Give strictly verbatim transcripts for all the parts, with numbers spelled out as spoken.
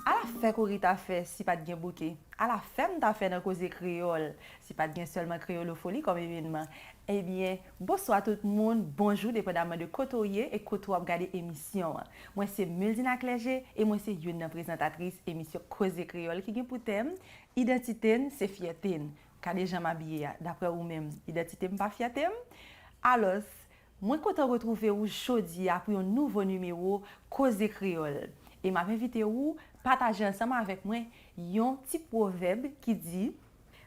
Ala fè kouri ta fè si pa t gen bouke. Ala fè m ta fè nan koze kreyòl si pa t gen sèlman Kreyolofoli kòm evènman. Ebyen, bonswa tout moun, bonjou, depandaman de kote w ye e kote w ap gade emisyon an. Mwen se Muldina Clergé e mwen se youn nan prezantatris emisyon Koze Kreyòl ki gen pou tèm Idantite n se fyète n. Gade jan m abiye a, daprè ou menm, idantite m pa fyète m? Alòs, mwen kontan retwouve ou jodi a pou yon nouvo nimewo Koze Kreyòl. E m ap envite ou pataje ansanm avèk mwen yon ti pwovèb ki di,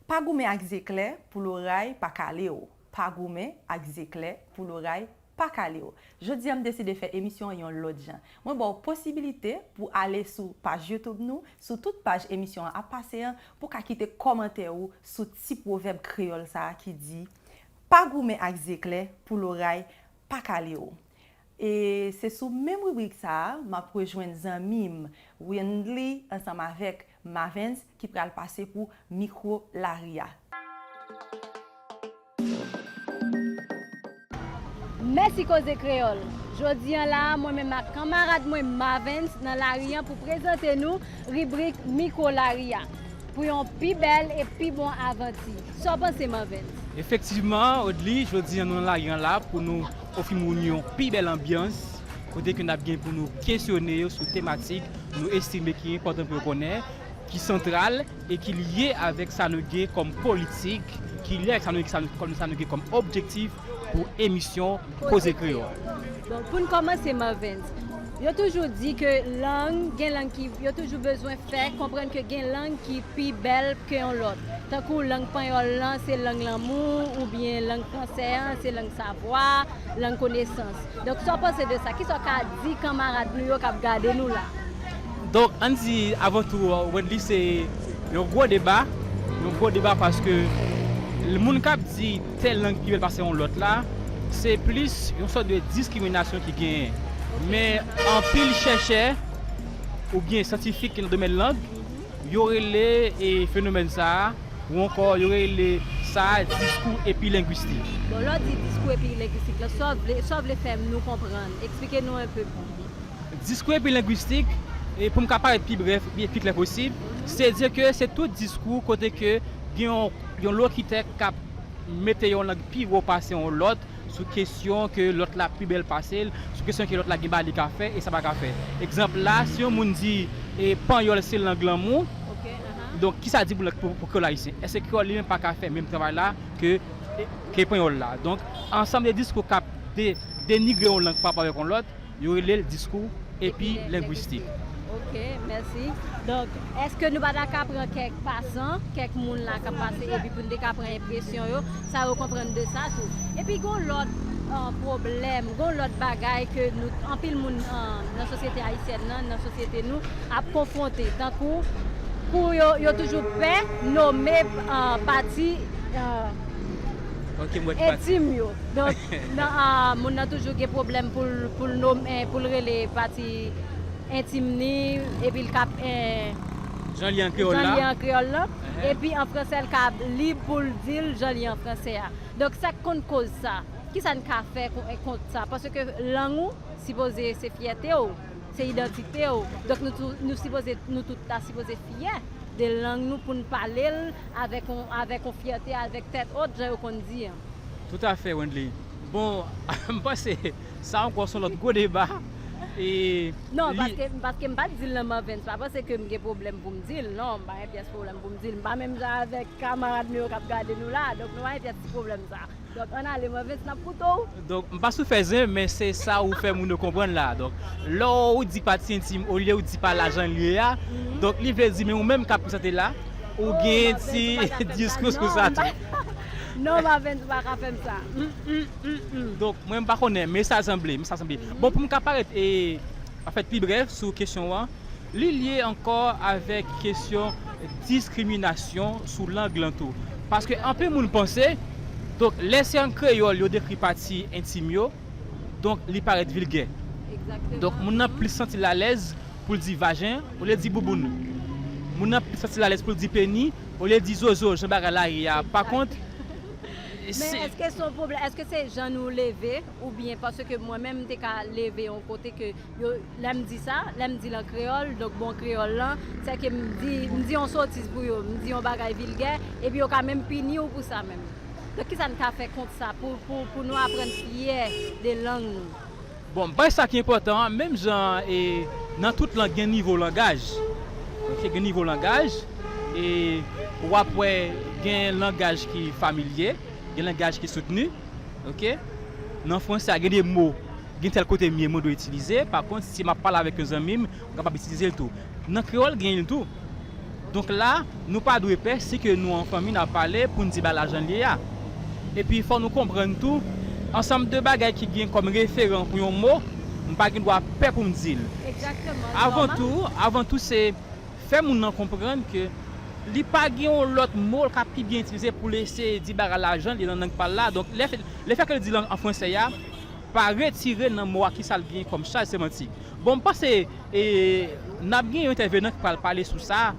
pa goumen ak zeklè pou loray pa kale w. Pa goumen ak zeklè pou loray pa kale w. Jodi a, m deside fè emisyon an yon lòt jan. Mwen ba w posibilite pou ale sou paj YouTube nou, sou tout paj emisyon an ap pase an, pou w ka kite kòmantè ou sou ti pwovèb kreyòl sa a ki di, pa goumen ak zeklè pou loray pa kale w. E se sou menm ribrik sa a, m ap rejwenn zanmi m, Wendly, ansanm avèk Mavens, ki pral pase pou mikwo lari a. Mèsi Koze Kreyòl. Jodi an la a, mwen menm ak kanmarad mwen Mavens nan lari an pou prezante nou ribrik Mikwo Lari a pou yon pi bèl e pi bon avanti. Sa w panse, Mavens? Efektivman, Odly, jodi an nou nan lari an la pou nou ofri moun yon pi bèl anbyans, kote ke n ap gen pou nou kesyone yo sou tematik nou estime ki enpòtan pou yo konnen, ki santral e ki lye avèk sa nou gen kòm politik, ki lye avèk sa nou, sa nou, kòm sa nou gen kòm objektif pou emisyon Koze Kreyòl. Bon, pou n kòmanse, Mavens, yo toujou di ke lang, gen lang ki, yo toujou bezwen fè konprann ke gen lang ki pi bèl ke yon lòt. Tankou lang panyòl lan, se lang lanmou, oubyen lang fransè an, se lang savwa, lang konesans. Donk, sa w panse de sa? Kisa w ka di kanmarad nou yo k ap gade nou la? Donk, ann di, avan tou, Wendly, se yon gwo deba, yon gwo deba paske l-, moun k ap di tèl lang pi bèl pase yon lòt la, se plis yon sòt de diskriminasyon ki genyen. Men anpil chèchè oubyen syantifik ki nan domèn lang, yo rele, e, fenomèn sa a, ou ankò yo rele sa diskou epilengwistik. Bon, lè w di diskou epilengwistik la, sa w vle, sa w vle fè nou konprann? Eksplike nou enpe plis. Diskou epilengwistik, e pou m ka parèt pi brèf, pi, pi klè posib, se di ke se tout diskou kote ke gen yon, yon lokitè k ap mete yon lang pi wo pase yon lòt, sou kesyon ke lòt la pi bèl pase l, sou kesyon ke lòt la gen bagay li ka fè e sa pa ka fè. Egzanp la, si yon moun di, e, panyòl se lang lanmou, donk, kisa di pou, pou, pou kreyòl ayisyen? Èske kreyòl li menm pa ka fè menm travay la ke, ke panyòl la? Donk, ansanm de diskou k ap de-, denigre yon lang pa rapò avèk yon lòt, yo rele l diskou epilengwistik. Ok, mèsi. Donk, èske nou pa ta ka pran kèk pasan, kèk moun la k ap pase, epi pou n te ka pran enpresyon yo, sa yo konprann de sa tou? Epi gon lòt, eh, pwoblèm, gon lòt bagay ke nou, anpil moun, eh, nan sosyete ayisyèn nan, nan sosyete nou, ap konfwonte. Tankou, pou yo, yo toujou pè nome, eh, pati, eh, entim yo. Donk, nan, ah, moun nan toujou gen pwoblèm pou l, pou l nonmen, pou l rele pati entim ni, epi l ka ap, eh, jan li an kreyòl la. Jan li an kreyòl la. Epi an fransè, l ka ap lib pou l di l jan li an fransè a. Donk, sa k konn koz sa? Kisa n ka fè kon-, kont sa? Paske lang ou sipoze se fyète w, se idantite w. Donk, nou tou, nou sipoze, nou tout ta sipoze fyè de lang nou pou n pale l avèk on, avèk on fyète, avèk tèt wòt, jan yo konn di an. Toutafè, Wendly. Bon, m panse sa ankò se yon lòt gwo deba. E non, li paske, paske m pa t di l nan Mavens, pa panse ke m gen pwoblèm pou m di l, non, m pa gen pyès pwoblèm pou m di l. M pa menm jan avèk kamarad nou yo k ap gade nou la, donk nou pa gen pyès ti pwoblèm sa. Donk, ann ale, Mavens, n ap koute w. Donk, m pa sou fè zen, men se sa ou fè moun yo konprann la. Donk, lè w di pati entim, olye w di pa l la jan l ye a, donk, li vle di, men ou menm k ap prezante la, ou gen ti diskou sou sa tou. Non, Mavens, ou pa ka fè m sa. Mm, mm, mm, mm. Donk, mwen, m pa konnen, men sa sanble, men sa sanble. Bon, pou m ka parèt, e, an fèt, pi brèf sou kesyon an, li lye ankò avèk kesyon diskriminasyon sou lang lan tou. Paske anpil moun panse, donk, lè se an kreyòl yo dekri pati entim yo, donk, li parèt vilgè. Donk, moun nan plis santi l alèz pou l di vajen olye di bouboun. Moun nan plis santi l alèz pou l di peni olye di zozo, jan bagay la ye a. Pa kont, Men se èske se yon pwoblèm? Èske se jan nou leve? Oubyen paske mwen menm, m te ka leve yon kote ke yo, lè m di sa, lè m di l an kreyòl, donk, bon, kreyòl lan, sèke m di, m di yon sotiz pou yo, m di yon bagay vilgè, epi yo ka menm pini w pou sa menm. Donk, kisa n ka fè kont sa pou, pou, pou nou aprann fyè de lang nou? Bon, bay sa ki enpòtan an, menm jan e nan tout lang gen nivo langaj. Oke, gen nivo langaj, e w ap wè gen langaj ki familye, gen langaj ki soutni. Oke? Nan franse a, gen de mo, gen tèl kote m ye, mwen dwe itilize. Pa kont, si m ap pale avèk yon zanmi m, m kapab itilize l tou. Nan kreyòl, gen l tou. Donk la, nou pa dwe pè si ke nou an fanmi n ap pale pou n di bagay la jan l ye a. Epi fò nou konprann tou, ansanm de bagay ki gen kòm referan pou yon mo, m pa gen dwa pè pou m di l. Avan tou, avan tou se fè moun nan konprann ke li pa gen yon lòt mo l ka pi byen itilize pou l eseye di bagay la jan l ye nan lang pa l la. Donk lè, lefètke l di l an, an franse a, pa retire nan mo a kisa l gen kòm chaj semantik. Bon, m panse, e, n ap gen yon entèvenan ki pral pale sou sa,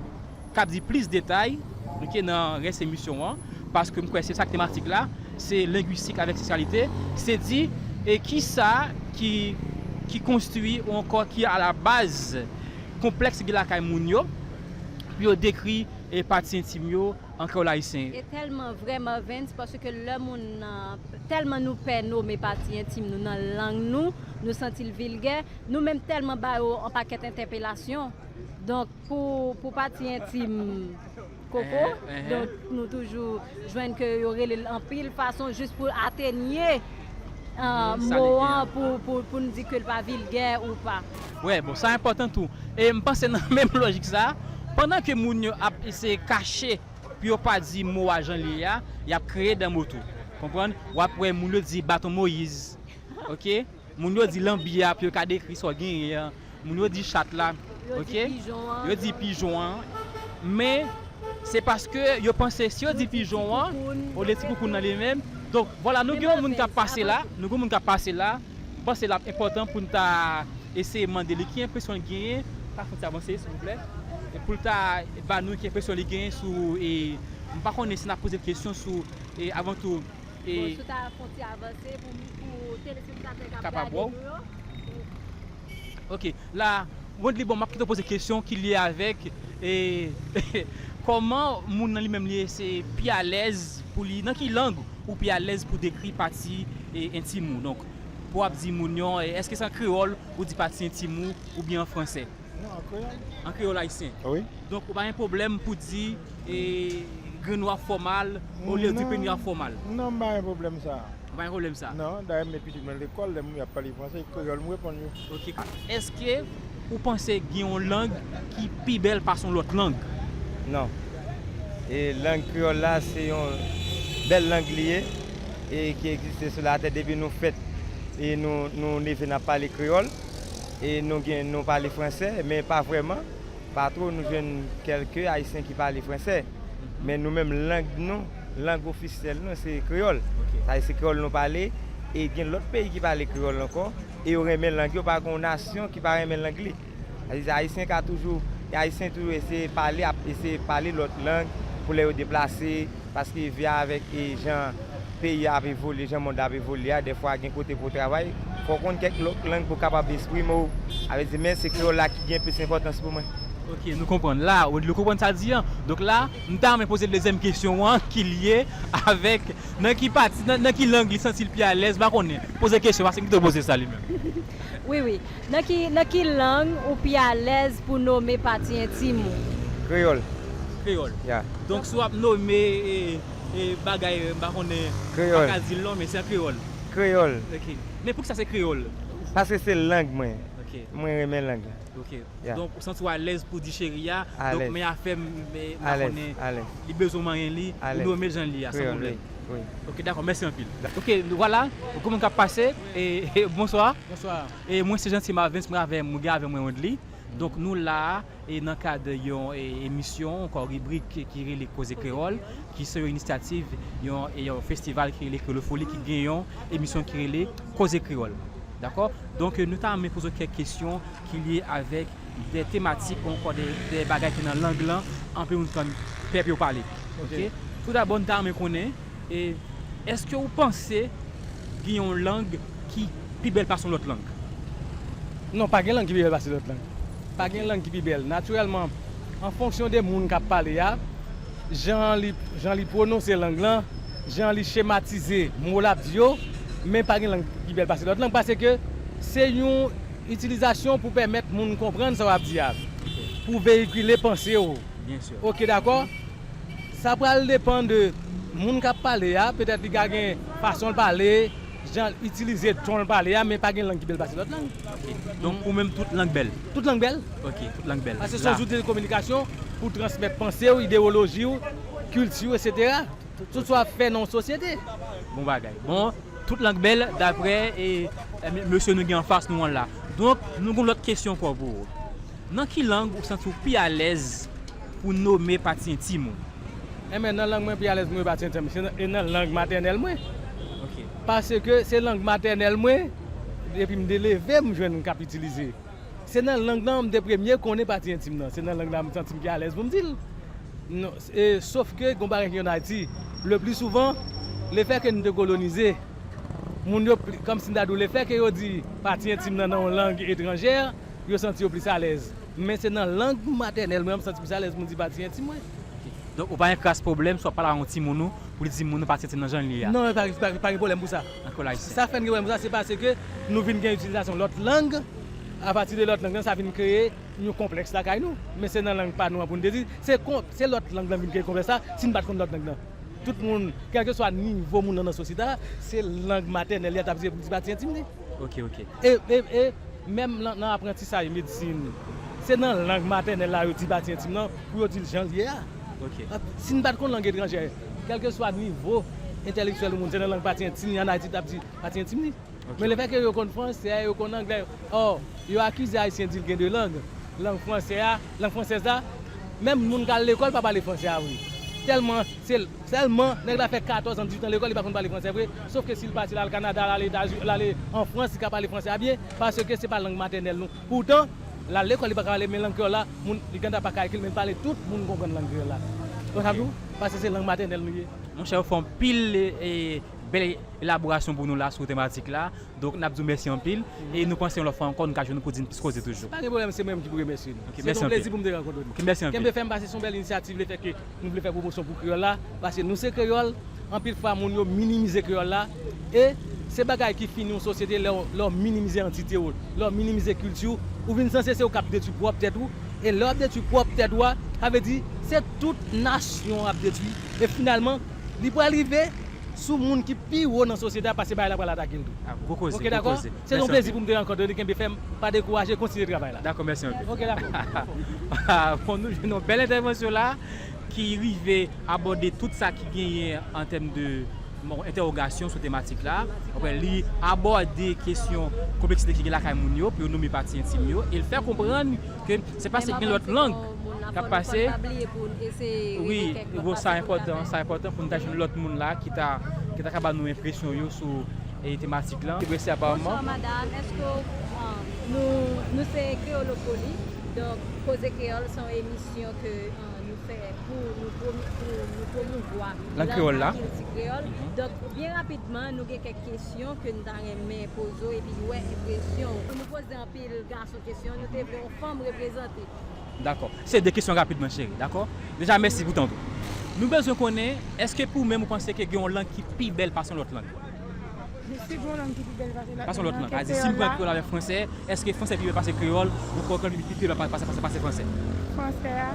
k ap di plis detay, oke, nan rès emisyon an, paske m kwè se sa k tematik la, se lengwistik avèk seksyalite, se di, e, kisa ki, ki konstwi ou ankò ki alabaz konplèks ki gen lakay moun yo, pou yo dekri, e, pati entim yo an kreyòl ayisyen. E tèlman vrè, Mavens, paske lè moun nan, tèlman nou pè nome pati entim nou nan lang nou, nou santi l vilgè, nou menm tèlman ba yo yon pakèt entèpelasyon. Donk, pou, pou pati entim koko, donk, nou toujou jwenn ke yo rele l anpil fason jis pou atenye, e, mo an, pou, pou, pou n di ke l pa vilgè ou pa. Wè, bon, sa enpòtan tou. E m panse nan menm lojik sa, pandan ke moun yo ap eseye kache pou yo pa di mo a jan l ye a, y ap kreye dan mo tou. Konprann? W ap wè moun yo di baton Moyiz. Oke? Moun yo di lanbi a pou yo ka dekri sa w genyen an. Moun yo di chat la. Oke? Yo di pijon an. Men, se paske yo panse si yo di pijon an, olye ti koukoun nan li menm. Donk, vwala, nou gen yon moun k ap pase la. Nou gen yon moun k ap pase la. M panse l ap enpòtan pou n ta eseye mande li ki enpresyon l genyen. Ka fè ti avanse, silvouplè. E pou l ta ba nou ki enpresyon li genyen sou, e, m pa konnen si n ap poze l kesyon sou, e, avan tou, e, bon, si w ta fè yon ti avanse pou, pou telespektatè k ap gade nou yo. Oke, la, Wendy, bon, m ap kite w poze kesyon ki lye avèk, e, kòman moun nan li menm li se pi alèz pou li, nan ki lang ou pi alèz pou dekri pati, e, entim ou. Donk, pou w ap di moun yo, e, èske se an kreyòl ou di pati entim ou, oubyen an franse? Non, an kreyòl. An kreyòl ayisyen? Wi. Donk, ou pa gen pwoblèm pou di, e, grenn ou ap fè w mal, olye di peni w ap fè w mal? Non, m pa gen pwoblèm sa. Ou pa gen pwoblèm sa? Non, dayè m met pitit mwen lekòl, lè moun yo ap pale franse, kreyòl m reponn yo. Oke. Èske ou panse gen yon lang ki pi bèl pase yon lòt lang? Non. E lang kreyòl la, se yon bèl lang li ye, e ki egziste sou latè depi nou fèt, e nou, nou leve n ap pale kreyòl, e nou gen, nou pale franse, men pa vrèman. Pa two, nou jwenn kèlke Ayisyen ki pale franse. Men nou menm, lang nou, lang ofisyèl nou, se kreyòl. Sa vle di se kreyòl nou pale, e gen lòt peyi ki pale kreyòl ankò, e yo renmen lang yo, pa gen yon nasyon ki pa renmen lang li. Sa vle di Ayisyen ka toujou, e Ayisyen toujou eseye pale, ap eseye pale lòt lang pou lè yo deplase, paske vi a avèk, e, jan peyi a ap evolye, jan mond la ap evolye a, dèfwa gen kote pou w travay, fò w konn kèk lòt lang pou w kapab eksprime w. Sa vle di, men se kreyòl la ki gen plis enpòtans pou mwen. Oke, nou konprann. La, Wendy konprann sa l di an. Donk la, m ta renmen poze l dezyèm kesyon an ki lye avèk nan ki pati, nan, nan ki lang li santi l pi alèz, m pa konnen. Poze kesyon, paske m kite w poze sa li menm. Wi, wi. Nan ki, nan ki lang ou pi alèz pou nome pati entim ou? Kreyòl. Kreyòl. Ya. Donk, si w ap nome, e, e, bagay, e, m pa konnen, m pa ka di l non, men se an kreyòl. Kreyòl. Oke. Men poukisa se kreyòl? Paske se lang mwen. Oke. Mwen renmen lang la. Oke. Ya. Donk, ou santi w alèz pou di cheri a. Donk, men afè m, men, m pa konnen, li bezwen manyen li, ou nome l jan l ye a, san pwoblèm. Ok, dakò, mèsi anpil. Ok, vwala, kòman k ap pase? E, e, bonswa. Bonswa. E mwen se Jeanty Marvens, mwen avè, mwen gen avè mwen Wendly. Donk nou la a, e nan kad yon, e, emisyon, ankò ribrik ki rele Koze Kreyòl, ki se yon inisyativ, yon, e yon festival ki rele Kreyolofoli, ki gen yon emisyon ki rele Koze Kreyòl. Dakò? Donk, e, nou ta renmen poze w kèk kesyon ki lye avèk de tematik ou ankò de, de bagay ki nan lang lan, anpil moun tann pèp yo pale. Ok? Toudabò, nou ta renmen konnen, e, èske w panse gen yon lang ki pi bèl pase yon lòt lang? Non, pa gen lang ki pi bèl pase lòt lang. Pa gen lang ki pi bèl. Natirèlman, an fonksyon de moun k ap pale a, jan li, jan li pwononse lang lan, jan li chematize mo l ap di yo, men pa gen lang ki pi bèl pase lòt lang, paske se yon itilizasyon pou pèmèt moun konprann sa w ap di a, pou veyikile panse w. Byen si. Ok, dakò? Sa pral depann de moun k ap pale a, petèt li ka gen fason l pale, jan l itilize ton l pale a, men pa gen lang ki bèl pase lòt lang. Ok. Donk, pou ou menm, tout lang bèl? Tout lang bèl. Ok, tout lang bèl. Paske se yon zouti de kominikasyon pou transmèt panse w, idewoloji w, kilti w, etsetera. Tout sa w ap fè nan yon sosyete. Bon bagay. Bon, tout lang bèl, daprè, e, e, mesye nou gen anfas nou an la. Donk, nou gen yon lòt kesyon ankò pou ou. Nan ki lang ou santi w pi alèz pou nome pati entim ou? Enben, nan lang mwen pi alèz pou nome pati entim, se nan, e nan lang matènèl mwen. Ok. Paske se lang matènèl mwen, depi m te leve, m jwenn k ap itilize. Se nan lang nan m te premye konnen pati entim nan. Se nan lang nan m santi m pi alèz pou m di l. Non, e, sof ke gon bagay ki ann Ayiti, le pli souvan, lefètke nou te kolonize, moun yo pli, kòmsi m ta di w, lefètke yo di pati entim nan nan yon lang etranjè, yo santi yo plis alèz. Men se nan lang matènèl mwen, m santi plis alèz pou m di pati entim mwen. Donk, ou pa gen kras pwoblèm si w ap pale a yon timoun ou, pou li di moun nan pati entim nan jan l ye a? Non, pa, pa, pa gen pwoblèm pou sa. Ankò l ayisyen. Sa fè n gen pwoblèm pou sa, se paske nou vin gen itilizasyon lòt lang, apati de lòt lang nan, sa vin kreye yon konplèks lakay nou. Men se nan lang pa nou an pou n te di, se kon, se lòt lang nan vin kreye konplèks la, si n pa t konn lòt lang nan. Tout moun, kèlkeswa nivo moun nan nan sosyete a, se lang matènèl li a t ap di, di pati entim li. Ok, ok. E, e, e, menm nan, nan aprantisaj medsin, se nan lang matènèl la yo di pati entim nan, pou yo di l jan l ye a. Ok. Si n pa t konn lang etranjè, kèlkeswa nivo entèlektyèl moun, se nan lang pati entim li, ann Ayiti t ap di pati entim li. Ok. Men lefètke yo konn fransè, yo konn anglè, ò, yo akize Ayisyen di l gen de lang. Lang fransè a, lang fransèz la, menm moun k al lekòl pa pale fransè a vre. Tèlman, se, tèlman nèg la fè katòz an, dizuit an lekòl, li pa konn pale fransè vre. Sof ke si l pati, l al Kanada, l al Etazini, l ale an Frans, li ka pale fransè a byen, paske se pa lang matènèl nou. Poutan, l al lekòl, li pa ka pale, men lang kreyòl la, moun, li gentan pa ka ekri l, men l pale, tout moun konprann lang kreyòl la. Donk, sa vle di, paske se lang matènèl nou ye. Monchè, ou fè anpil, e, bèl elaborasyon pou nou la sou tematik la. Donk, n ap di w mèsi anpil. E nou panse yon lòt fwa ankò, nou ka jwenn ou pou di n plis koze toujou. Pa gen pwoblèm, se mwen menm ki pou remèsye nou. Ok, se yon plezi pou m te rankontre nou. Ok, mèsi anpil. Kenbe fèm, paske se yon bèl inisyativ, lefètke nou vle fè pwomosyon pou kreyòl la, paske nou se kreyòl, anpil fwa moun yo minimize kreyòl la, e se bagay ki fini yon sosyete lè w, lè w minimize antite w, lè w minimize kilti w, ou vin sanse se ou k ap detwi pwòp tèt ou, e lè w ap detwi pwòp tèt ou a, sa vle di se tout nasyon w ap detwi, e finalman, li pral rive sou moun ki pi wo nan sosyete a, paske bagay la pral atake l tou. Ah, gwo koze, gwo koze. Ok, dakò? Se yon plezi pou m te rankontre nou, kenbe fèm, pa dekouraje, kontinye travay la. Dakò, mèsi anpil. Ok, dakò. Bon, nou jwenn yon bèl entèvansyon la ki rive abòde tout sa ki genyen an tèm de, bon, entèwogasyon sou tematik la. Apre, li abòde kesyon konpleksite ki gen lakay moun yo pou yo nonmen pati entim yo, e l fè konprann ke se pa se gen lòt lang k ap pase. Wi, bon, sa enpòtan, sa enpòtan pou n ta jwenn lòt moun la ki ta, ki ta ka ba nou enpresyon yo sou, e, tematik lan. Te blese aparamman. Bonswa, madanm. Èske w, um, nou, nou se Kreyolofoli. Donk, Koze Kreyòl se yon emisyon ke, um, nou fè pou nou pwomo-, pou nou pwomouvwa lang kreyòl la, kilti kreyòl. Donk, byen rapidman, nou gen kèk kesyon ke n ta renmen poze w epi wè enpresyon w. Nou poze anpil gason kesyon, nou te vle yon fanm reprezante. Dakò. Se de kesyon rapidman, cheri, dakò? Deja, mèsi pou tan w. Nou bezwen konnen, èske pou ou menm ou panse ke gen yon lang ki pi bèl pase yon lòt lang? Si gen yon lang ki pi bèl pase lòt lang, pase yon lòt lang. Sa vle di, si m pran kreyòl avèk fransè, èske fransè pi bèl pase kreyòl, ou kwè kreyòl pi, pi bèl pa-, pase, pase, pase fransè? Fransè a.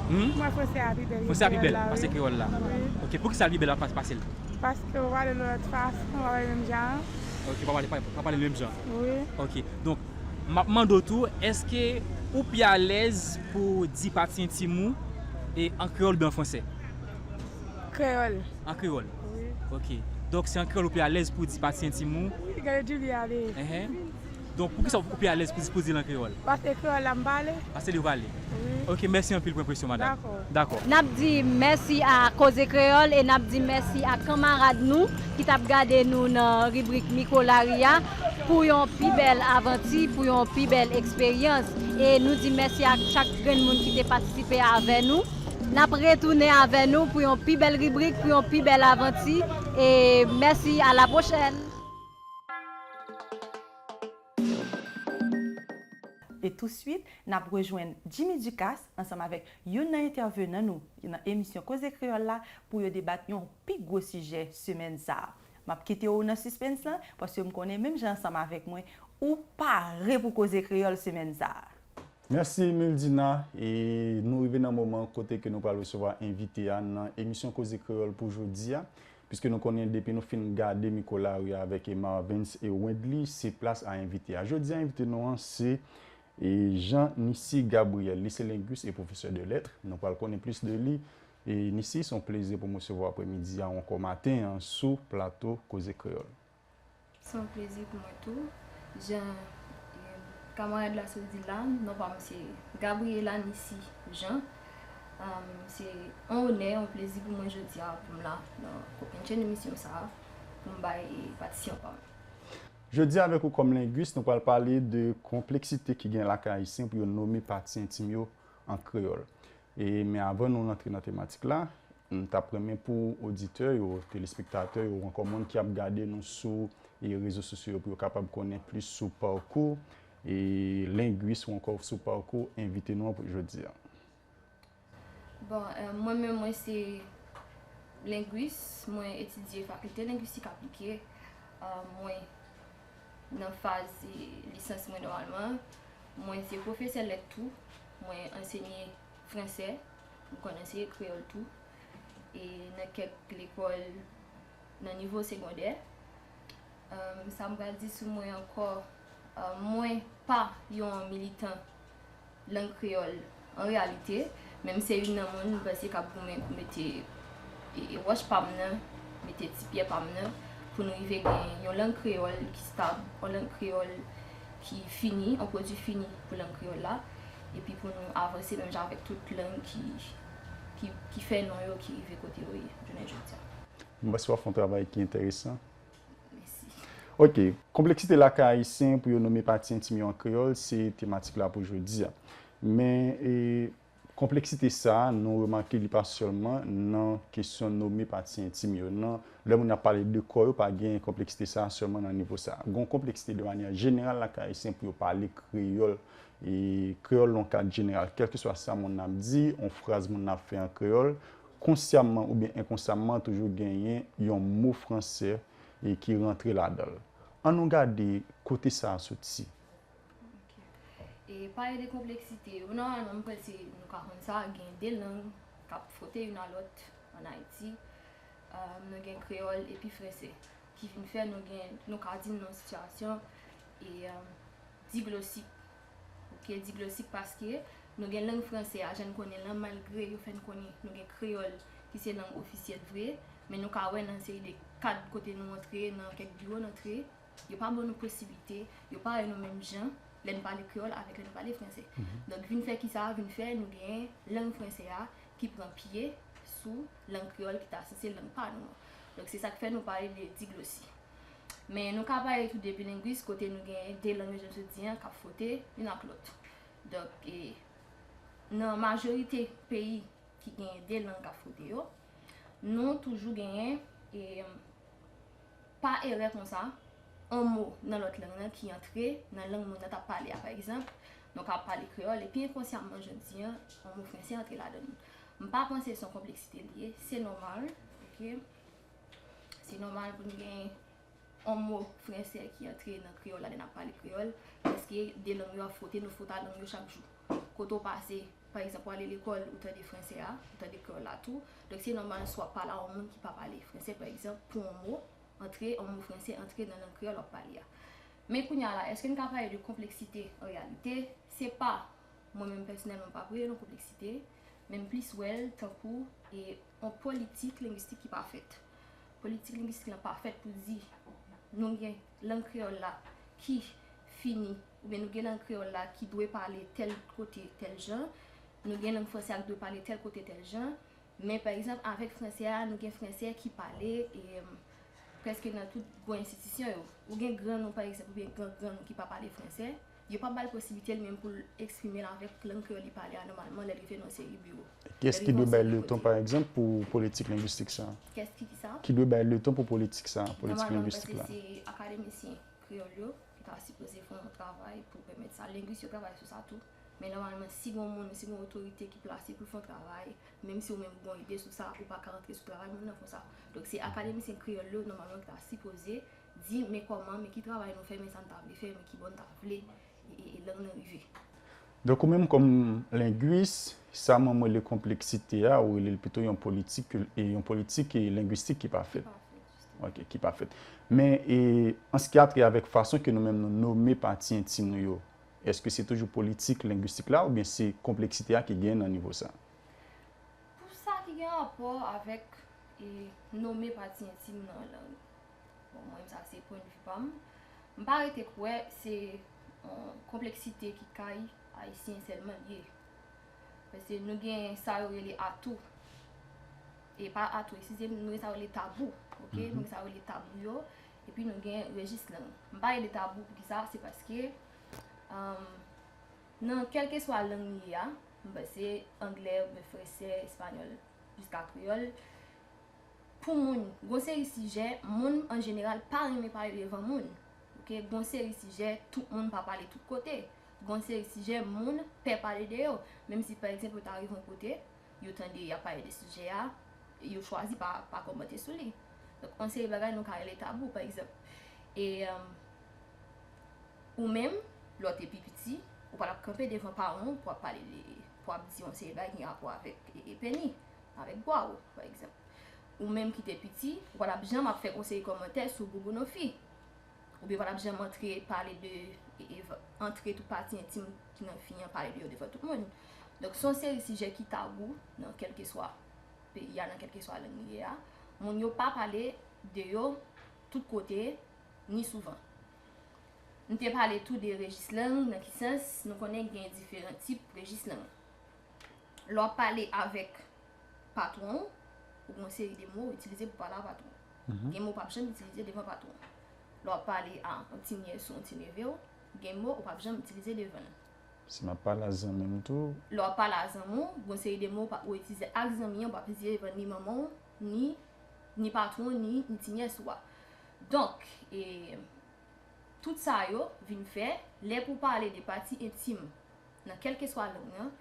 Hmm? Mwen, fransè a pi bèl ke kreyòl la, wi. Fransè a pi bèl pase kreyòl la? Wi. Ok, poukisa l pi bèl pa-, pase l? Paske w pale l yon lòt fason, w pa pale menm jan an. Ok, w pa pale, pa, pa pale l menm jan. Wi. Ok, donk, m ap mande w tou, èske ou pi alèz pou w di pati entim ou, e, an kreyòl oubyen an fransè? Kreyòl. An kreyòl? Wi. Ok. Donk, se an kreyòl ou pi alèz pou di pati entim ou? Wi, gade Julie ale. Enhen. Donk, poukisa ou pi alèz pou, pou di l an kreyòl? Paske kreyòl la m pale. Paske li w pale? Wi. Ok, mèsi anpil pou enpresyon, madanm. Dakò. Dakò. N ap di mèsi a Koze Kreyòl e n ap di mèsi a kanmarad nou ki t ap gade nou nan ribrik Mikwo Lari a pou yon pi bèl avanti, pou yon pi bèl eksperyans. E nou di mèsi ak chak grenn moun ki te patisipe avè nou. N ap retounen avè nou pou yon pi bèl ribrik, pou yon pi bèl avanti. E mèsi, a la pwochèn! E touswit, n ap rejwenn Jimmy Ducasse ansanm avèk youn nan entèvenan nou nan emisyon Koze Kreyòl la pou yo debat yon pi gwo sijè semèn sa a. M ap kite w nan sispens lan paske m konnen menm jan ansanm avèk mwen, ou pare pou Koze Kreyòl semèn sa a. Mèsi Mildina, e nou rive nan moman kote ke nou pral resevwa envite a nan emisyon Koze Kreyòl pou jodi a, piske nou konnen depi nou fin gade Mikwo Lari a avèk Marvens e Wendly, se plas a envite a. Jodi a envite nou an se e Jean Nicy Gabriel, li se lengwis e pwofesè de lèt. Nou pral konnen plis de li. E Nicy, se yon plezi pou m resevwa w aprèmidi a ou ankò maten an sou plato Koze Kreyòl. Se yon plezi pou mwen tou. Jan e, kanmarad la sot di la, non pa m se Gabriela Nicy Jean. Um, se yon onè, yon plezi pou mwen jodi a pou m la nan Kokennchenn emisyon sa a pou m bay patisyon pa m. Jodi a avèk ou kòm lengwis, nou pral pale de konpleksite ki gen lakay Ayisyen pou yo nome pati entim yo an kreyòl. E, men avan nou rantre nan tematik la, m t ap renmen pou oditè yo, telespektatè yo, ou ankò moun ki ap gade nou sou e, rezo sosyo yo pou yo kapab konnen plis sou pakou e, lengwis ou ankò sou pakou envite nou an pou jodi a. Bon, e, mwen menm, mwen se lengwis, mwen etidye fakilte lengwistik aplike. E, mwen nan faz e, lisans mwen nòmalman. Mwen se pwofesè lèt tou. Mwen ansenye fransè. M konn anseye kreyòl tou. E nan kèk lekòl nan nivo segondè. Um, sa m pral di sou mwen ankò, um, mwen pa yon militan lang kreyòl an reyalite, men m se youn nan moun m panse k ap goumen pou mete e, e wòch pa m nan, mete ti pyè pa m nan, pou nou rive gen yon lang kreyòl ki stab, yon lang kreyòl ki fini, yon pwodui fini pou lang kreyòl la, epi pou nou avanse menm jan avèk tout lang ki, ki, ki fè non yo, ki rive kote yo ye jounen jodi a. M panse w ap fè yon travay ki enteresan. Mèsi. Ok, konpleksite lakay Ayisyen pou yo nome pati entim yo an kreyòl, se tematik la pou jodi a. Men, e, konpleksite sa a, nou remake li pa sèlman nan kesyon nome pati entim yo. Nan, lè moun ap pale de kò yo, pa gen konpleksite sa a sèlman nan nivo sa a. Gen yon konpleksite de manyè jeneral lakay Ayisyen pou yo pale kreyòl, e kreyòl nan kad jeneral. Kèlkeswa sa moun nan ap di, yon fraz moun nan ap fè an kreyòl, konsyamman oubyen enkonsyamman, toujou genyen yon mo fransè e ki rantre ladan l. Ann nou gade kote sa a soti. Ok. E pale de konpleksite yo, nòmalman, m panse nou ka konn sa, gen de lang k ap fwote youn a lòt ann Ayiti. Um, nou gen kreyòl epi fransè, ki vin fè nou gen, nou ka di n nan yon sitiyasyon e, um, diglosik. Ok, diglosik paske nou gen lang fransè a, jan n konnen l lan, malgre yo fè n konnen nou gen kreyòl ki se lang ofisyèl vre, men nou ka wè nan seri de kad kote nou antre, nan kèk biwo n antre, yo pa ban nou posiblite, yo pa wè nou menm jan lè n pale kreyòl avèk lè n pale fransè. Donk, vin fè kisa? Vin fè nou gen lang fransè a ki pran pye sou lang kreyòl ki ta sanse lang pa nou an. Donk, se sa k fè nou pale de diglosi. Men nou ka pale tou de bilengwis, kote nou gen de lang yo, jan m sot di an, k ap fwote youn ak lòt. Donk, e, nan majorite peyi ki gen de lang k ap fwote yo, nou toujou genyen, e, pa erè konsa, yon mo nan lòt lang nan ki antre nan lang moun nan t ap pale a. Pa egzanp, nou ka ap pale kreyòl, epi enkonsyamman, jodi an, yon mo fransè antre ladan l. M pa panse se yon konpleksite li ye, se nòmal, ok? Se nòmal pou n gen yon mo fransè ki antre nan kreyòl la lè n ap pale kreyòl, paske de lang yo ap fwote, nou fwote a lang yo chak jou. Kote w pase, pa egzanp, w ale lekòl, ou tande fransè a, ou tande kreyòl la tou. Donk, se nòmal si w ap pale a yon moun ki pa pale fransè, pa egzanp, pou yon mo antre, yon mo fransè antre nan lang kreyòl w ap pale a. Men kounye a la, èske n ka pale de konpleksite an reyalite? Se pa, mwen menm pèsonèlman, m p ap rele l yon konpleksite, men m plis wè l tankou e yon politik lengwistik ki pa fèt. Politik lengwistik lan pa fèt pou di nou gen lang kreyòl la ki fini, oubyen nou gen lang kreyòl la ki dwe pale tèl kote tèl jan, nou gen lang franse a ki dwe pale tèl kote tèl jan, men pa egzanp avèk franse a, nou gen franse ki pale e, prèske nan tout gwo enstitisyon yo. Ou gen grann ou pa egzanp, oubyen gran grann ou ki pa pale franse, yo pa ba l posiblite li menm pou l eksprime l avèk lang kreyòl li pale a nòmalman lè l rive nan yon seri biwo. Kiyès ki dwe bay letan, pa egzanp, pou politik lengwistik sa a? Kiyès ki, ki sa? Ki dwe bay letan pou politik sa a, politik lengwistik la? Nòmalman, m panse se akademisyen kreyòl yo ki ta sipoze fè yon travay pou pèmèt sa. Lengwis yo travay sou sa tou. Men nòmalman, si gon moun, si gon otorite ki plase pou l fè yon travay, menm si ou menm ou gon ide sou sa, ou pa ka antre sou travay moun nan konsa. Donk, se akademisyen kreyòl yo, nòmalman, ki ta sipoze di, men kòman, men ki travay nou fè, men sa n ta vle fè, men ki bò n ta vle e, e, e lang nan rive. Donk, ou menm kòm lengwis, sa manm rele konpleksite a, ou rele l pito yon politik, e, yon politik e lengwistik ki pa fèt. Ki pa fèt, jistèman. Ok, ki pa fèt. Men, e, an se ki a trait avèk fason ke nou menm nou nome pati entim nou yo, èske se toujou politik lengwistik la oubyen se konpleksite a ki gen nan nivo sa a? Pou sa ki gen rapò avèk e, nome pati entim nan lang, bon, mwen menm sa se pwennvi pa m, m pa rete kwè se yon konpleksite ki kay ayisyen sèlman l ye. Paske nou gen sa yo rele atou. E pa atou, eskize m, nou gen sa yo rele tabou. Ok? Nou gen sa yo rele tabou yo. Epi nou gen rejis lang. M pale de tabou poukisa? Se paske, um, nan kèlkeswa lang li ye a, m panse anglè, oubyen fransè, espanyòl, jiska kreyòl, pou moun, gon seri sijè, moun an jeneral pa renmen pale devan moun. Ok, gon seri sijè, tout moun pa pale tout kote. Gon seri sijè, moun pè pale de yo. Menm si, pa egzanp, yo ta rive yon kote, yo tande y ap pale de sijè a, yo chwazi pa, pa kòmante sou li. Donk, yon seri bagay nou ka rele tabou, pa egzanp. E, um, ou menm, lè w te pi piti, ou pa t ap kanpe devan paran w pou w ap pale de, pou w ap di yon seri bagay ki gen rapò avèk e, e peni, avèk bwa w, pa egzanp. Ou menm ki te piti, ou pa t ap janm ap fè yon seri kòmantè sou bouboun yon fi. Oubyen pa t ap janm antre pale de, e, e, antre tout pati entim ki nan fi an, pale de yo devan tout moun. Donk, se yon seri sijè ki tabou nan kèlkeswa peyi a, nan kèlkeswa lang li ye a. Moun yo pa pale de yo tout kote, ni souvan. M te pale tou de rejis lang, nan ki sans nou konnen gen diferan tip rejis lang. Lè w ap pale avèk patwon w, ou gen yon seri de mo w itilize pou pale a patwon w. Gen mo w p ap janm itilize devan patwon w. Lè w ap pale a yon ti nyès ou yon ti neve w, gen mo ou p ap janm itilize devan l. Si m ap pale a zanmi m tou. Lè w ap pale a zanmi w, gen yon seri de mo w pa, ou itilize ak zanmi an, ou p ap itilize devan ni manman w, ni, ni patwon w, ni, ni ti nyès ou a. Donk, e, tout sa yo vin fè, lè pou pale de pati entim nan kèlkeswa lang nan,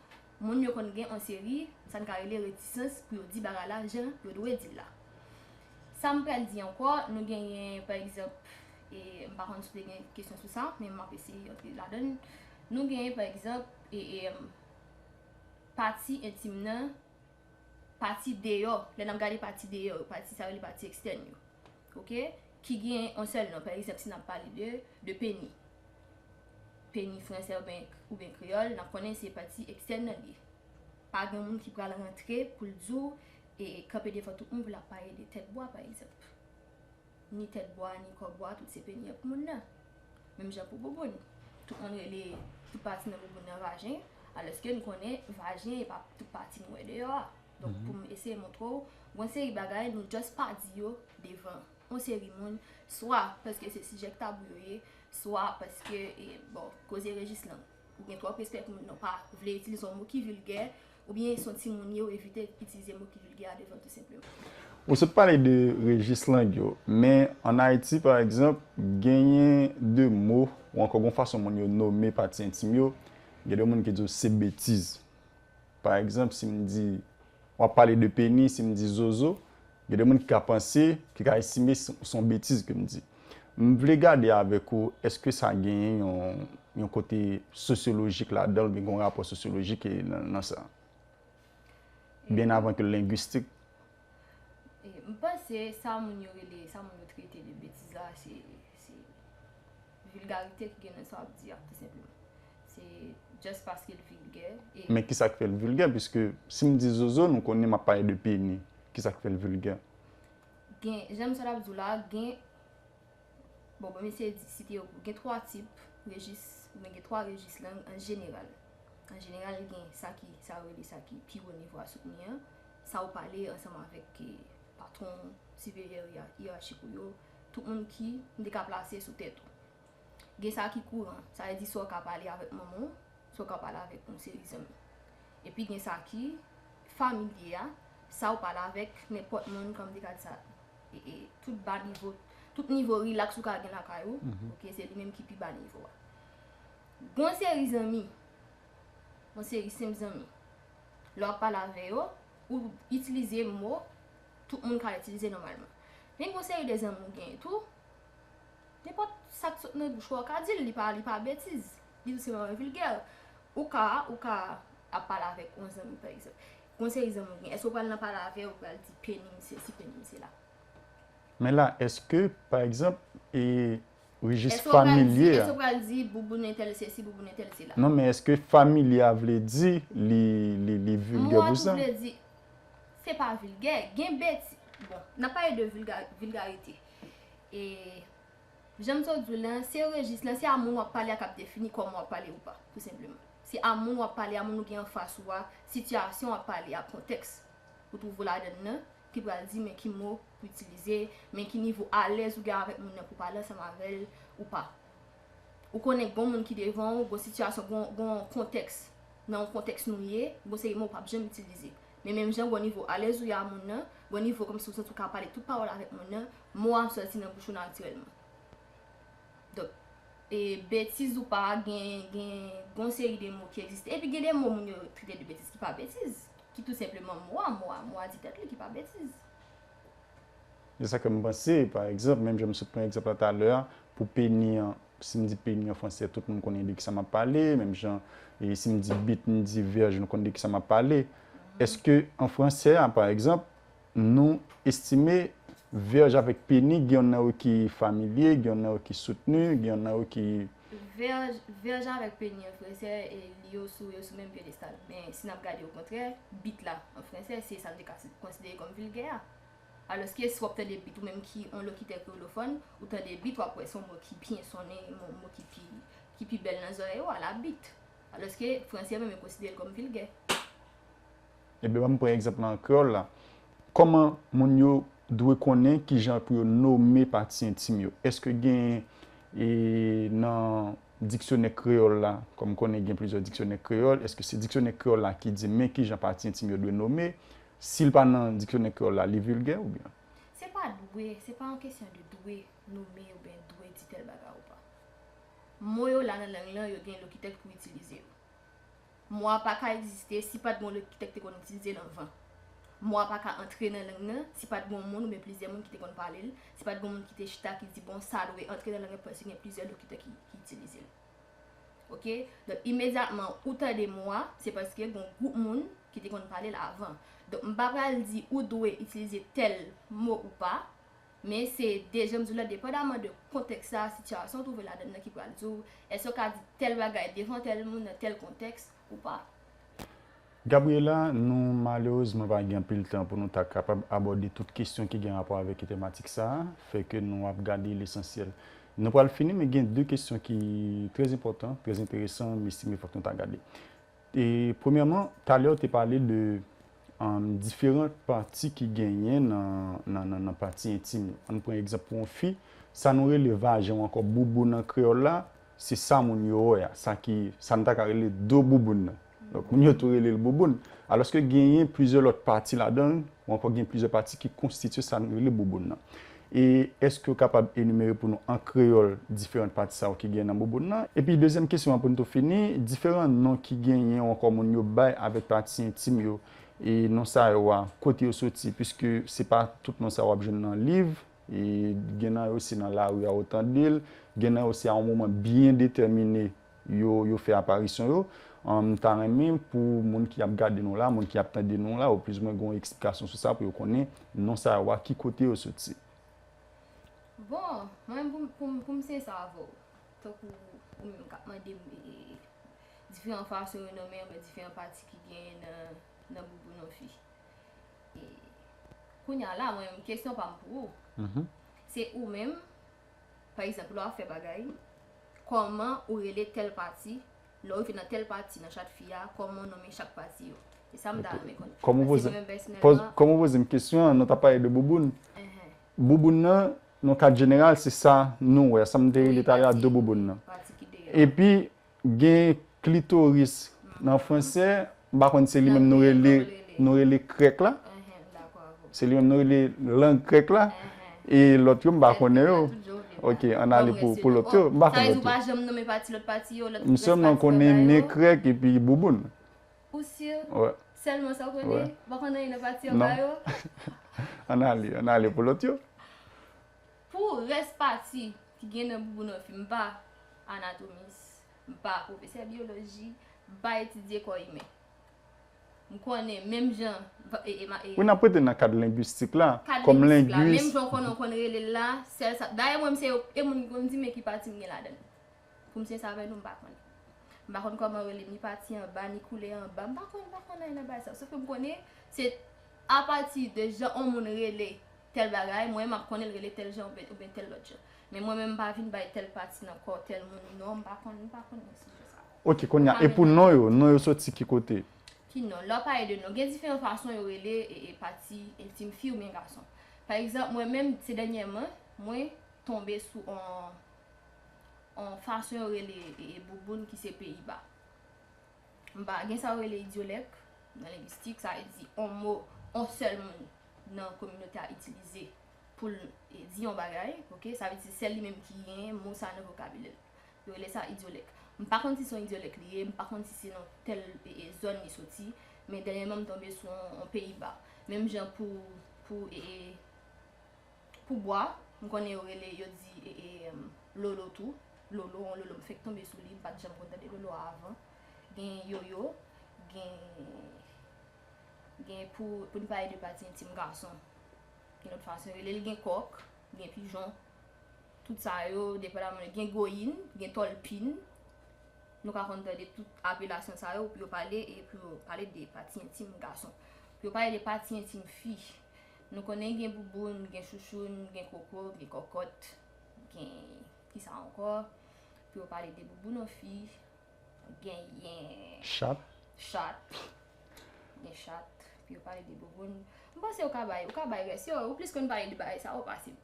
moun yo konn gen yon seri, sa n ka rele retisans pou yo di bagay la jan yo dwe di l la. Sa m pral di ankò, nou genyen, pa egzanp, e m pa konn si w te gen kesyon sou sa, men m ap eseye antre ladan l. Nou genyen, pa egzanp, e, e, pati entim nan, pati deyò, lè n ap gade pati deyò yo, pati sa yo rele pati ekstèn yo, ok, ki gen yon sèl non. Pa egzanp, si n ap pale de, de peni, peni fransè oubyen, oubyen kreyòl, n ap konnen se pati ekstèn nan li ye. Pa gen moun ki pral rantre pou l di w, e, e kanpe devan tout moun pou l ap pale de tèt bwa, pa egzanp. Ni tèt bwa, ni kò bwa, tout se peni ak moun nan. Menm jan pou bouboun. Tout moun rele tout pati nan bouboun nan vajen, alòske nou konnen vajen e pa tout pati nou wè deyò a. Donk, pou m eseye montre w, gon seri bagay nou just pa di yo devan yon seri moun, swa paske se sijè k tabou yo ye, swa paske, e, bon, koze rejis lang. Ou gen twòp respè pou moun nan, pa vle itilize yon mo ki vilgè, oubyen se yon timoun ye, ou evite itilize mo ki vilgè a devan l tou senpleman. Ou sot pale de rejis lang yo, men ann Ayiti, pa egzanp, genyen de mo, ou ankò gon fason moun yo nome pati entim yo, gen de moun ki di w se betiz. Pa egzanp, si m di, w ap pale de peni, si m di zozo, gen de moun ki ka panse, ki ka estime se, se yon betiz ke m di. M vle gade avèk ou, èske sa genyen yon, yon kote sosyolojik ladan l, oubyen gen yon rapò sosyolojik, e, nan, nan sa? Byen avan ke lengwistik. E, m panse sa moun yo rele, sa moun yo trete de betiz la, se, se vilgarite ki gen nan sa w ap di a, tou senpleman. Se just paske l vilgè. Men kisa k fè l vilgè? Piske si m di zozo, nou konnen m ap pale de peni. Kisa k fè l vilgè? Gen, jan m sot ap di w la, gen, bon, bon, m eseye site yo, gen twa tip rejis, oubyen gen twa rejis lang an jeneral. An jeneral, gen sa ki, sa yo rele sa ki pi wo nivo a soutni an, sa w pale ansanm avèk patwon, siperyè iyerachik ou yo, tout moun ki m te ka plase sou tèt ou. Gen sa ki kouran, sa vle di sa w ka pale avèk manman w, sa w ka pale avèk yon seri zanmi. Epi gen sa ki familye a, sa w pale avèk nenpòt moun, kòm m te ka di sa, e, e, tout ba nivo, tout nivo rilaks ou ka gen lakay ou, oke, se li menm ki pi ba nivo a. Gen yon seri zanmi, yon seri senp zanmi, lè w ap pale avè yo, ou itilize mo tout moun ka itilize nòmalman. Men gen yon seri de zanmi ou genyen tou, nenpòt sa k sot nan bouch ou a, w ka di l, li pa, li pa betiz. Li tou senpleman vilgè. Ou ka, ou ka ap pale avèk yon zanmi, pa egzanp. Gen yon seri zanmi ou gen, èske w pral nan pale avè yo, ou pral di peni m sesi, peni m sela? Men la, èske, pa egzanp, e rejis Èske w pral di, familye a? Èske w pral di bouboun entèl sesi, bouboun entèl sela? Non, men èske familye a vle di li, li, li vilgè Mo a pou tou sa? Vle di, se pa vilgè. Gen beti, bon, n ap pale de vilga, vilgarite. E jan m sot di w lan, se rejis lan, se a moun w ap pale a k ap defini kòman w ap pale ou pa, tou senpleman. Se a moun w ap pale a, moun ou gen anfas ou a, sitiyasyon w ap pale a, kontèks ou twouve w ladann nan, ki pral di men ki mo pou itilize, men ki nivo alèz ou gen avèk moun nan pou pale ansanm avè l ou pa. Ou konnen gon moun ki devan ou, gon sitiyasyon, gon, gon kontèks, nan yon kontèks nou ye, gon seri mo w p ap janm itilize. Men menm jan, gon nivo alèz ou ye a moun nan, gon nivo kòmsi ou santi w ka pale tout pawòl avèk moun nan, mo a ap sòti nan bouch ou natirèlman. Donk, e betiz ou pa, gen, gen, gon seri de mo ki egziste. Epi gen de mo moun yo trete de betiz ki pa betiz, ki tou senpleman mo a, mo a, mo a di tèt li ki pa betiz. Se sa ke m panse, pa egzanp, menm jan m sot pran egzanp la talè a, pou peni an, si m di peni an fransè, tout moun konnen de kisa m ap pale, menm jan, e si m di bit, m di vèj, nou konn de kisa m ap pale. Èske an fransè a, pa egzanp, nou estime vèj avèk peni, gen yonn nan yo ki familye, gen yonn nan yo ki soutni, gen yonn nan yo ki Vèj, vèj avèk peni an fransè, e li yo sou, yo sou menm pyedestal. Men si n ap gade okontrè, bit la, an fransè, se sa nou te ka konsidere kòm vilgè a. Alòske si w ap tande bit ou menm ki yon lokitè kreyolofòn, ou tande bit, w ap wè se yon mo ki byen sonnen, yon mo ki pi, ki pi bèl nan zòrèy ou a, la bit. Alòske fransè menm yo konsidere l kòm vilgè. Ebyen, ban m pran egzanp la an kreyòl la. Kòman moun yo dwe konnen kijan pou yo nome pati entim yo? Èske gen, e, nan diksyonè kreyòl la, kòm konnen gen plizyè diksyonè kreyòl, èske se diksyonè kreyòl la ki di men kijan pati entim yo dwe nome? Si l pa nan diksyonè kreyòl la, li vilgè oubyen? Se pa dwe, se pa yon kesyon de dwe nome oubyen dwe di tèl bagay ou pa. Mo yo la nan lang lan, yo gen lokitè k pou itilize yo. Mo a pa ka egziste si pa t gen yon lokitè k te konn itilize l anvan. Mo a pa ka antre nan lang nan si pa t gen yon moun oubyen plizyè moun ki te konn pale l, si pa t gen yon moun ki te chita ki di, bon, sa dwe antre nan lang nan paske gen plizyè lokitè ki, ki itilize l. Oke? Donk, imedyatman ou tande mo a, se paske gen yon gwoup moun ki te konn pale l avan. Donk, m pa pral di ou dwe itilize tèl mo ou pa, men se de, jan m di w la, depandaman de kontèks la, sitiyasyon w twouve ladann nan ki pral di w èske w ka di tèl bagay devan tèl moun nan tèl kontèks ou pa. Gabriela, nou malerezman pa gen anpil tan pou nou ta kapab abòde tout kesyon ki gen rapò avèk tematik sa a, fè ke nou ap gade lesansyèl. Nou pral fini, men gen de kesyon ki trè enpòtan, trè enteresan, m estime fòk nou ta gade. E, premyèman, talè w te pale de, um, diferan pati ki genyen nan, nan, nan, nan pati entim yo. Ann pran egzanp pou yon fi, sa nou rele vajen ou ankò bouboun an kreyòl la, se sa moun yo wè a, sa ki, sa n ta ka rele do bouboun nan. Donk, moun yo tou rele l bouboun. Alòske genyen plizyè lòt pati ladan l, ou ankò gen plizyè pati ki konstitye sa n rele bouboun nan. E èske w kapab enimere pou nou an kreyòl diferan pati sa yo ki gen nan bouboun nan? Epi dezyèm kesyon an pou n tou fini, diferan non ki genyen ou ankò moun yo bay avèk pati entim yo, e non sa yo a, kote yo soti, piske se pa tout non sa yo w ap jwenn nan liv, e gen nan yo se nan lari a ou tande l, gen nan yo se a yon moman byen detèmine yo, yo fè aparisyon yo. An, m ta renmen pou moun ki ap gade nou la, moun ki ap tande nou la, yo plizoumwen gen yon eksplikasyon sou sa pou yo konnen non sa yo a, ki kote yo soti. Bon, mwen pou, pou, pou m sensè avè w, tankou ou menm k ap mande m, e, Diferan fason yo nonmen anba diferan pati ki genyen nan, nan bouboun yon fi. E, kounye a la, mwen menm, kesyon pa m pou ou. Se ou menm, pa egzanp, lè w ap fè bagay, kòman ou rele tèl pati, lè w rive nan tèl pati nan chat fi a, kòman w nonmen chak pati yo? E sa m ta renmen konnen. Kòman w poze, kòman w poze m kesyon an, nou t ap pale de bouboun. Bouboun nan, nan kad jeneral, se sa nou wè, sa m te rele talè a de bouboun nan. Epi, gen klitoris nan fransè, m pa konn se li menm nou rele, nou rele krèk la. Se li menm nou rele lang krèk la. E lòt yo, m pa konnen yo. Ok, ann ale pou, pou lòt yo. M pa konn lòt yo. M sèlman konnen nen krèk epi bouboun. Ou si? Sèlman sa w konnen? Ou pa konn anyen nan pati anba yo? Ann ale, ann ale pou lòt yo. Pou rès pati ki gen nan bouboun yon fi, m pa anatomis, m pa pwofesè byoloji, m pa etidye kò imen. M konnen menm jan, e, e, e, wi, n ap rete nan kad lengwistik la, kòm lengwis. Menm jan w konnen w konn rele l la, sèl sa. Dayè, mwen, m se e moun ki konn di men ki pati m gen ladan l. Pou m sensè avè nou, m pa konnen. M pa konn kòman rele ni pati anba, ni koulè anba. M pa konn, m pa konn anyen nan bagay sa. Sof ke m konnen, se apati de jan yon moun rele tèl bagay, mwen, m ap konnen l rele tèl jan oubyen, oubyen tèl lòt jan. Men mwen menm, m pa vin bay tèl pati nan kò tèl moun non, m pa konn, m pa konn nan sijè sa. Ok, kounye a, e pou non yo, non yo soti ki kote? Ki non? Lè w pale de non, gen diferan fason yo rele e, e pati entim fi oubyen gason. Pa egzanp, mwen menm, se dènyèman, mwen tonbe sou on, on fason yo rele e, e bouboun ki se peyi ba. M pa gen sa yo rele idyolèk nan lengwistik, sa vle di on mo, on sèl moun nan kominote a itilize pou l, e, di yon bagay, ok? Sa vle di se sèl li menm ki gen mo sa nan vokabilè l. Yo rele sa idyolèk. M pa konn si se yon idyolèk li ye, m pa konn si se nan tèl, e, e, zòn li soti, men dènyèman m tonbe sou yon, yon peyi ba. Menm jan pou, pou, e, e, pou bwa, m konnen yo rele, yo di, e, e, em, lolo tou. Lolo, yon lolo, m fèk tonbe sou li, m pa t janm konn tande lolo a avan. Gen yoyo, gen, gen pou, pou n pale de pati entim gason. Gen lòt fason yo rele l, gen kòk, gen pijon. Tout sa yo, depandaman, gen goyin, gen tòlpin. Nou ka konn tande tout apelasyon sa yo pou yo pale, e pou yo pale de pati entim gason. Pou yo pale de pati entim fi, nou konnen gen bouboun, gen chouchoun, gen koko, gen kòkòt, gen kisa ankò? Pou yo pale de bouboun yon fi, genyen chat. Chat. Gen chat. Pou yo pale de bouboun. M panse ou ka bay, ou ka bay rès yo, ou plis konn pale de bagay sa, ou pase m.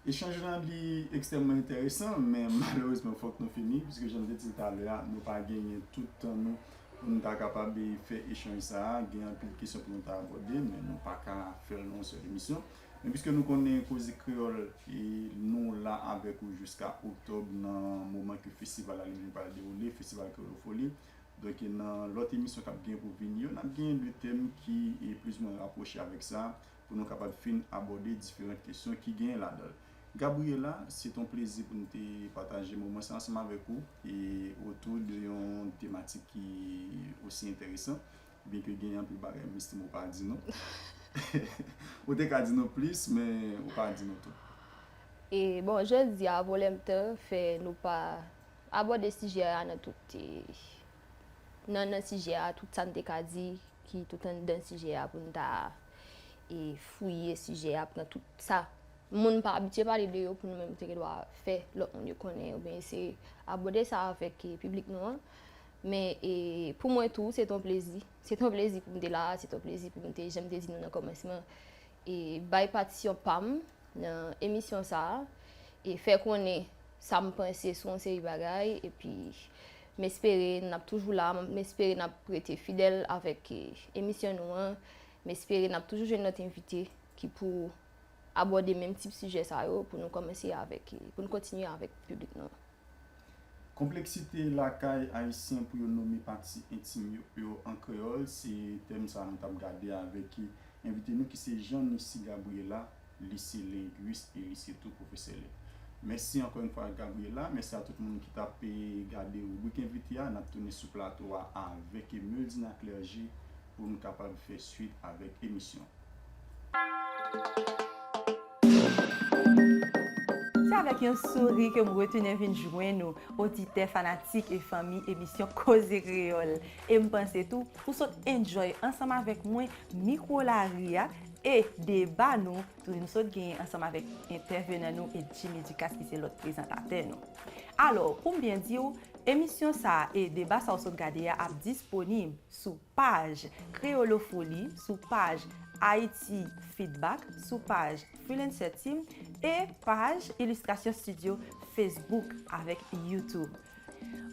Echanj lan li ekstrèmman enteresan, men malerezman fòk nou fini, piske jan m te di l talè a, nou pa genyen tout tan nou pou nou ta kapab fè echanj sa a. Gen anpil kesyon pou nou ta abòde, men nou pa ka fè l nan yon sèl emisyon. Men piske nou konnen Koze Kreyòl, e nou la avèk ou jiska oktòb nan moman ke festival la li menm pral dewoule, Festival Kreyolofoli. Donk, nan lòt emisyon k ap gen pou vini yo, n ap gen de tèm ki, e, plizyemwen rapwoche avèk sa, pou nou kapab fin abòde diferan kesyon ki genyen ladan l. Gabriela, se t on plezi pou n te pataje moman sa ansanm avèk ou, e otou de yon tematik ki osi enteresan, byenke genyen anpil bagay m estime ou pa di nou. Ou te ka di nou plis, men ou pa di nou tout. E bon, jodi a, pwoblèm tan fè nou pa abòde sijè a nan tout, e, nan, nan sijè a, tout sa n te ka di ki tout anndan sijè a pou n ta, e, fouye sijè a, pran tout sa moun pa abitye pale de yo pou nou menm te gen dwa fè lòt moun yo konnen oubyen eseye abòde sa avèk, e, piblik nou an. Men, e, pou mwen tou, se t on plezi. Se t on plezi pou m te la a, se t on plezi pou m te, jan m te di nou nan kòmansman, e, bay patisyon pa m nan emisyon sa a, e fè konnen sa m panse sou yon seri bagay, epi m espere n ap toujou la, m espere n ap rete fidèl avèk, e, emisyon nou an, m espere n ap toujou jwenn lòt envite ki pou abòde menm tip sijè sa yo pou nou kòmanse avèk, e, pou nou kontinye avèk piblik nou an. Konpleksite lakay Ayisyen pou yo nonmen pati entim yo, yo an kreyòl, se tèm sa a nou t ap gade avèk envite nou ki se Jean Nissy Gabriela, li se lengwis e li se tou pwofesè lèt. Mèsi ankò yon fwa Gabriela, mèsi a tout moun ki t ap, e, gade ribrik envite a, n ap tounen sou plato a avèk Muldina Clergé pou nou kapab fè swit avèk emisyon. Sa Avèk yon souri ke m retounen vin jwenn ou, oditè, fanatik e fanmi emisyon Koze Kreyòl. E m panse tou, ou sot enjoy ansanm avèk mwen mikwo lari a e deba nou, tou nou sot genyen ansanm avèk entèvenan nou e Jimmy Ducasse ki se lòt prezantatè nou. Alò, pou m byen di w, emisyon sa a e deba sa w sot gade a ap disponib sou paj Kreyolofoli, sou paj Haiti Feedback, sou paj Freelancer Team e paj Illustration Studio Facebook avèk YouTube.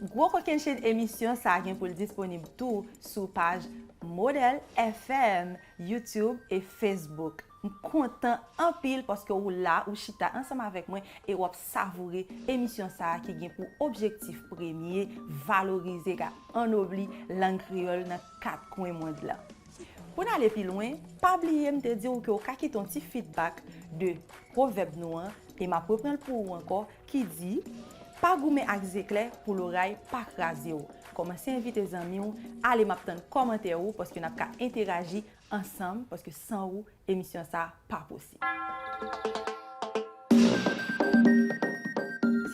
Gwo kokennchenn emisyon sa a gen pou l disponib tou sou paj Model F M, YouTube e Facebook. M kontan anpil paske ou la, ou chita ansanm avèk mwen e w ap savoure emisyon sa a ki gen pou objektif premye valorize, ka anobli lang kreyòl nan kat kwen mond lan. Pou n ale pi lwen, pa bliye m te di w ke w ka kite yon ti feedback de pwovèb nou an, e m ap reprann l pou ou ankò, ki di, pa goumen ak zeklè pou loray pa kraze w. Kòmanse envite zanmi w, ale m ap tann kòmantè ou, paske n ap ka enteraji ansanm, paske san ou, emisyon sa a pa posib.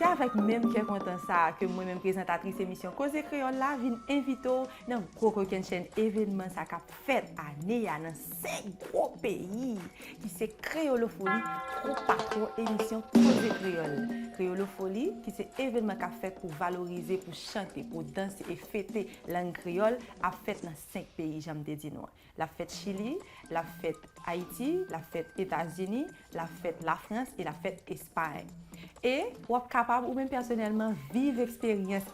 Se avèk menm kè kontan sa a ke mwen menm prezantatris emisyon Koze Kreyòl la vin envite w nan gwo kokennchenn evènman sa k ap fèt ane a nan senk gwo peyi, ki se Kreyolofoli, twò pa twò, emisyon Koze Kreyòl. Kreyolofoli, ki se evènman k ap fèt pou valorize, pou chante, pou danse e fete lang kreyòl, ap fèt nan senk peyi, jan m te di nou an. L ap fèt Chili, l ap fèt Ayiti, l ap fèt Etazini, l ap fèt Lafrans e l ap fèt Espay. E w ap kapab ou menm pèsonèlman viv eksperyans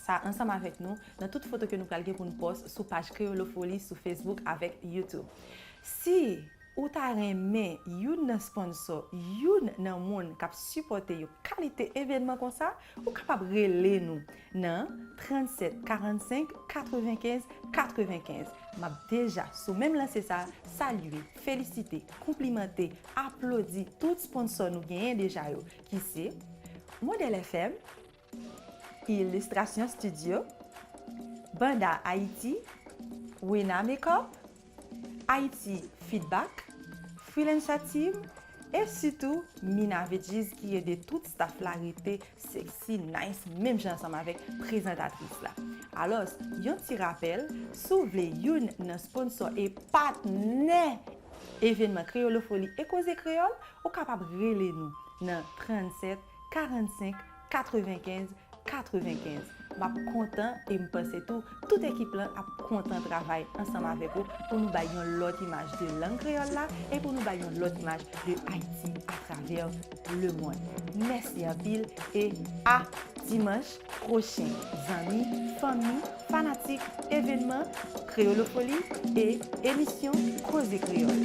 sa ansanm avèk nou nan tout foto ke nou pral gen pou n pòs sou paj Kreyolofoli sou Facebook avèk YouTube. Si ou ta renmen youn nan sponsò, youn nan moun k ap sipòte yon kalite evènman konsa, ou kapab rele nou nan trannsèt karannsenk katrevenkenz katrevenkenz. M ap deja, sou menm lanse sa, salye, felisite, konplimante, aplodi tout sponsò nou genyen deja yo, ki se Model F M, Illustration Studio, Banda Haiti, Wena Makeup, Haiti Feedback, Freelancer Team, e sitou Mina Veggies ki ede tout staff la rete sexy, nice, menm jan ansanm avèk prezantatris la. Alòs, yon ti rapèl, si w vle youn nan sponsò e patnè evènman Kreyolofoli e Koze Kreyòl, ou kapab rele nou nan trannsèt karannsenk katrevenkenz katrevenkenz. M ap kontan e m panse tou, tout ekip lan ap kontan travay ansanm avèk ou pou nou bay yon lòt imaj de lang kreyòl la e pou nou bay yon lòt imaj de Ayiti atravè lemonn. Mèsi anpil e a dimanch pwochen, zanmi, fanmi, fanatik, evènman, Kreyolofoli e emisyon Koze Kreyòl.